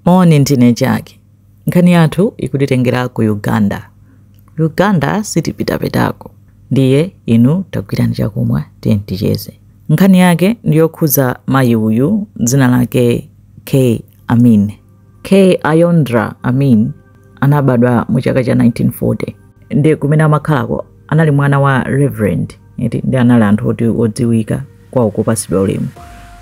Moni, ndine Jaki. Nkhani yathu ikutitengera ku Uganda. Uganda sitipitapitako, ndiye inu tagwirani chakumwa, tiye ticheze. Nkhani yake ndiyokhudza mayi uyu dzina lake K Amin. K Ayondra Amin anabadwa mu chaka cha 1940, ndi kumene amakhalako anali mwana wa reverend eti, ndi anali anthu oti odziwika kwawo, kupatsidwa ulemu.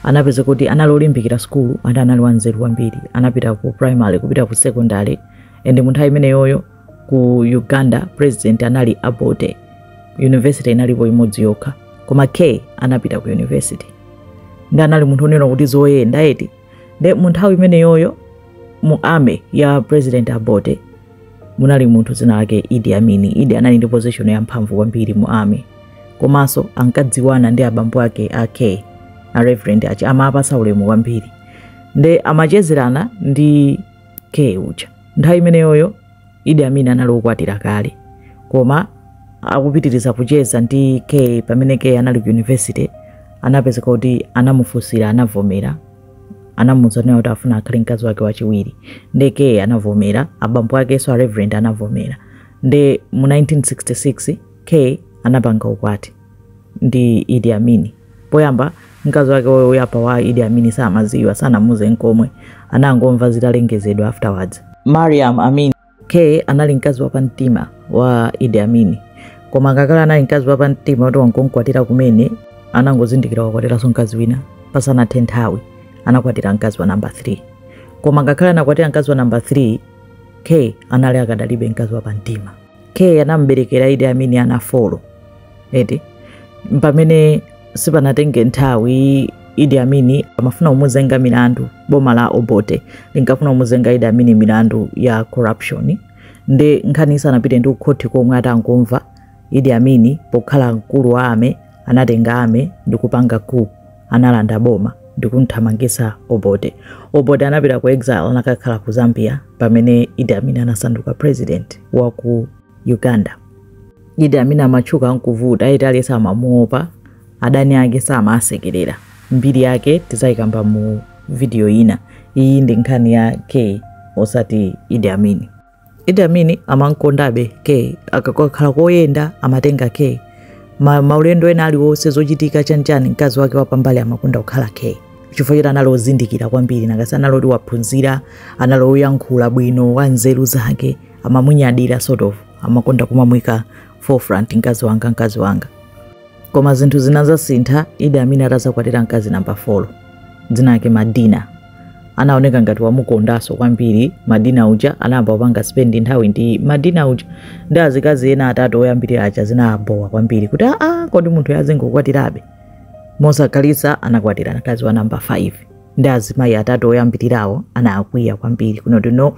Anapeza kuti anali olimbikira sukulu, ati anali wanzeru kwambiri. Anapita ku primary, kupita ku secondary, and mu nthawi imeneyoyo ku Uganda president anali Obote. University inalipo imodzi yokha, koma K anapita ku university ndi anali munthu onena kuti zoyenda eti. Ndi mu nthawi imeneyoyo mu army ya President Obote munali munthu dzina lake Idi Amin. Idi anali ndi position yamphamvu kwambiri mu army, komanso ankadziwana ndi abambo ake a K, a reverend achi, amapasa ulemu kwambiri, ndi amachezerana ndi K uja. Nthawi imeneyoyo Idi Amin anali okwatira kale, koma akupitiriza kucheza ndi K pamene K anali ku university, anapezeka kuti anamufunsira, anavomera, anamuwuza kuti afuna akhale mkazi wake wachiwiri. Ndi K anavomera, abambo akenso a reverend anavomera. Ndi mu 1966 K anapanga ukwati ndi Idi Amin. Poyamba mkazi wake woyamba wa Idi Amin samaziwa, sanamuze nkomwe, anangomva zitalengezedwa afterwards. Mariam Amin. K anali mkazi wapamtima wa Idi Amin, koma ngakhale anali mkazi wapamtima kuti wangonkwatira kumene, anangozindikira wakwatiranso mkazi wina. Pasanathe nthawi anakwatira mkazi wa namba 3. Koma ngakhale anakwatira mkazi wa namba 3, K anali akadalibe mkazi wapamtima. K anamberekera Idi Amin ana 4 eti. Pamene sipanatenge nthawi, Idi Amin amafuna kumuzenga milandu. Boma la Obote linkafuna kumuzenga Idi Amin milandu ya corruption, ndi nkhani isanapite ndi kukhoti komwe, atangomva, Idi Amin pokhala mkulu wa army anatenga army ndikupanga coup, analanda boma ndikunthamangisa Obote. Obote anapita ku exile, anakakhala ku Zambia, pamene Idi Amin anasanduka president wa ku Uganda. Idi Amin amatchuka nkuvuta aiti, aliyense amamuopa, adani ake samasekerera. Mbiri yake tizayikamba mu video ina. Iyi ndi nkhani ya K, osati Idi Amin. Idi Amin amankondabe K, akakhala koyenda amatenga K. Maulendo ena aliwonse, zochitika chanchani, mkazi wake wapambali amakonda kukhala K, chifukwa choti anali ozindikira kwambiri, nakasi anali oti waphunzira, anali oyankhula bwino, wa nzeru zake, amamunyadira sort of, amakonda kumamwika forefront, "Mkazi wanga, mkazi wanga." Koma zinthu zinazasintha Idi Amin atazakwatira mkazi namba 4, dzina lake Madina. Anaoneka ngati wamukondanso kwambiri Madina uja, anayamba kupanga spend nthawi ndi Madina uja. Ndi azikazi ena atatu oyambirira aja zinabowa kwambiri kuti aa, kodi munthu azingokwatirabe? Mosakhalitsa anakwatira mkazi wa namba 5, ndi azimayi atatu oyambirirawo anakwiya kwambiri kunoti, "No,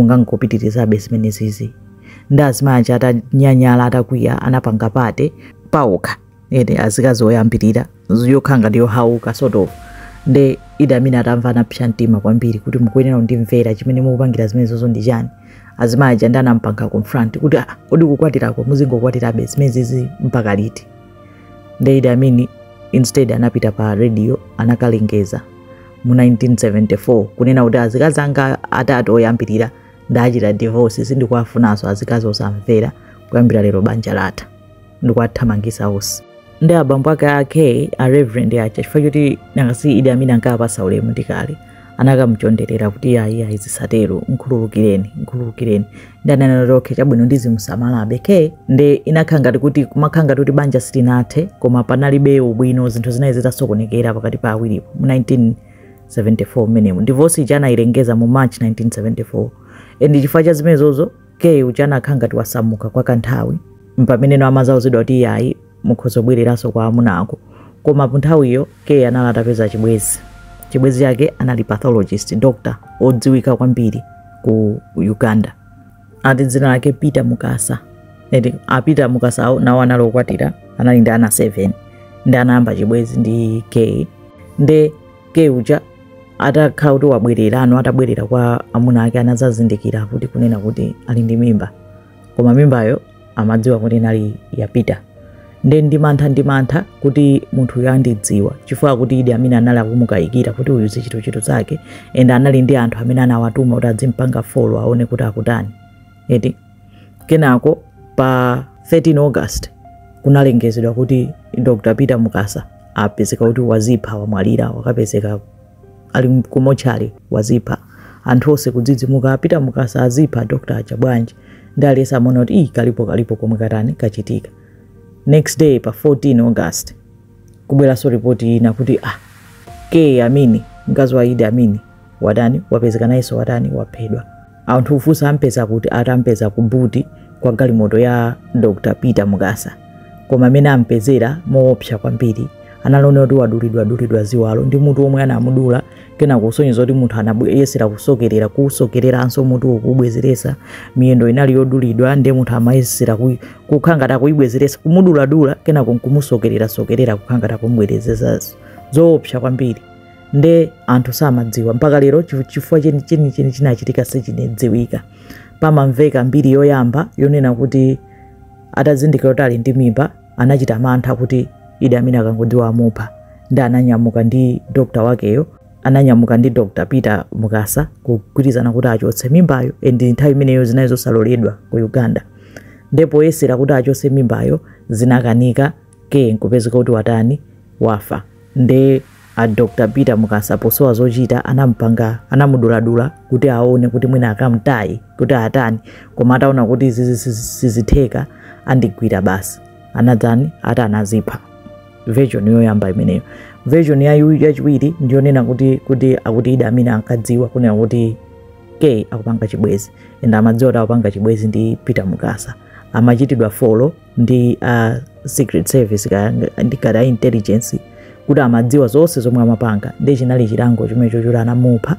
simungangopitirizabe zimenezizi." Ndi azimayi aja atanyanyala, atakwiya, anapanga party pawokha ene azikazi oyambirira, yokhala ngati yohauka sort of. Ndi Idi Amin atamva anapsa mtima kwambiri kuti, "Mukuyenera kundimvera, chimene mukupangira zimenezozo ndi chani?" Azimayi aja ndi anampanga confront kuti, "Ah, kodi kukwatirako muzingokwatirabe zimenezizi mpaka liti?" Ndi Idi Amin instead anapita pa radio, anakalengeza mu 1974 kunena kuti, "Azikazi anga atatu oyambirira ndachita divorce, sindikuwafunanso, azikazi osamvera, kuyambira lero banja latha, ndikuwathamangisa onse." Ndi abambo ake ake a reverend aja, chifukwa choti nangasi Idi Amin ankapasa ulemu ndikale, anakamuchonderera kuti, "Ayi, ayi, zisatero, nkhululukireni, nkhululukireni." Ndi ananena kuti, "Okay, chabwino, ndizimusamalabe K." Ndi inakhala ngati kuti kumakhala ngati kuti banja silinathe, koma panalibe ubwino, zinthu zinayi zitasokonekera pakati pa awiripo mu 1974 mmenemo. Divorce ija anayilengeza mu March 1974, and chifukwa cha zimenezozo K uja anakhala ngati wasamuka kwa kanthawi, mpameneno amazauzidwa kuti, "Iyayi, mukhoza kubwereranso kwa amuna ako." Koma pa nthawiyo K anali atapeza chibwezi. Chibwezi chake anali pathologist, doctor odziwika kwambiri ku Uganda, ati dzina lake Peter Mukasa. Eti a Peter Mukasawo nawo anali okwatira, anali ndi ana 7. Ndi anayamba chibwezi ndi K. Ndi K uja atakhala kuti wabwerera ano, atabwerera kwa amuna ake, anazazindikira kuti kunena kuti ali ndi mimba, koma mimbayo amadziwa kuti inali ya Peter. Nde ndi mantha kuti munthu uyu andidziwa, chifukwa kuti Idi Amin anali akumukayikira kuti uyu zichitochito zake, and anali ndi anthu amene anawatuma kuti adzimpanga follow, aone kuti akutani eti. Kenako pa 13 August kunalengezedwa kuti Dr Peter Mukasa apezeka kuti wazipha, wamwalira, wakapezeka ali kumochari, wazipha. Anthu onse kudzidzimuka, Peter Mukasa azipha, Dr aja bwanji? Ndi aliyense amaona kuti ii, kalipo komwe katani kachitika. Next day pa 14 August kubweranso ripoti ina kuti ah, K Amini, mkazi wa Idi Amini, watani, wapezeka nayenso watani, waphedwa. Anthu kufunsa ampeza kuti, atampeza ku boot kwa galimoto ya Dr Peter Mukasa, koma amene ampezera moopsa kwambiri analiona kuti wadulidwa dulidwa ziwalo ndi mutu omwe anamudula, kena kusonyeza kuti munthu anayesera kusokerera, kusokereranso mutuwo kubwezeresa. Miyendo inali yodulidwa, ndiye munthu amayesera kukhala ngati akuyibwezeresa, kumuduladula, kenako nkumusokerera sokerera, kukhala ngati akumubwerezesa. Zoopsa kwambiri. Nde anthu samadziwa mpaka lero chifukwa chenicheni chinachitika sichinedziwika. Pamamveka mbiri yoyamba yonena kuti atazindikira kuti ali ndi mimba, anachita mantha kuti Idi Amin akangodziwa amupha, ndi ananyamuka ndi dokta wakeyo, ananyamuka ndi Dr Peter Mukasa kugwirizana kuti achotse mimbayo, and nthawi imeneyo zinali zosaloledwa ku Uganda. Ndipo poyesera kuti achotse mimbayo zinakanika, ke nkupezeka kuti watani, wafa. Nde a Dr Peter Mukasa posowa zochita anampanga, anamuduladula kuti aone kuti mwina akamtayi kuti atani, koma ataona kuti izizi sizitheka, andigwira basi, anadzani ati anazipha. Version yoyamba imeneyo. Version yachiwiri ndiyonena kuti akuti Idi Amin ankadziwa kunena kuti K akupanga chibwezi, and amadziwa kuti akupanga chibwezi ndi Peter Mukasa, amachitidwa follow ndi Secret Service ndi kaya intelligence, kuti amadziwa zonse zomwe amapanga. Ndi chinali chilango chimenecho choti anamupha,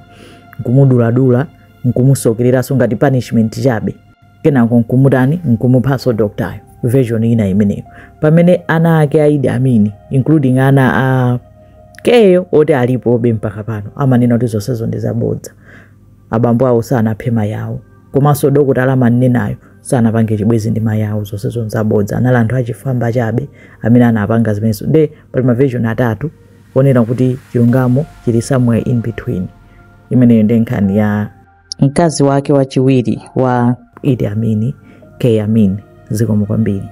nkumuduladula, nkumusokereranso ngati punishment chabe, kenako nkumutani, nkumuphanso doktayo. Version ina imeneyo. Pamene ana ake a Idi Amin, including ana a keyo oti alipobe mpaka pano, amanena kuti zonsezo ndi zabodza. Abambo awo sanaphe mayi awo, komanso dokotala amanenayo sanapange chibwezi ndi mayi awo. Zonsezo nzabodza, anali anthu achifwamba chabe amene anapanga zimenezo. Nde pali ma version atatu onena kuti chilungamo chili somewhere in between. Imeneyo ndi nkhani ya mkazi wake wachiwiri wa Idi Amin, K Amin. Zikomo kwambiri.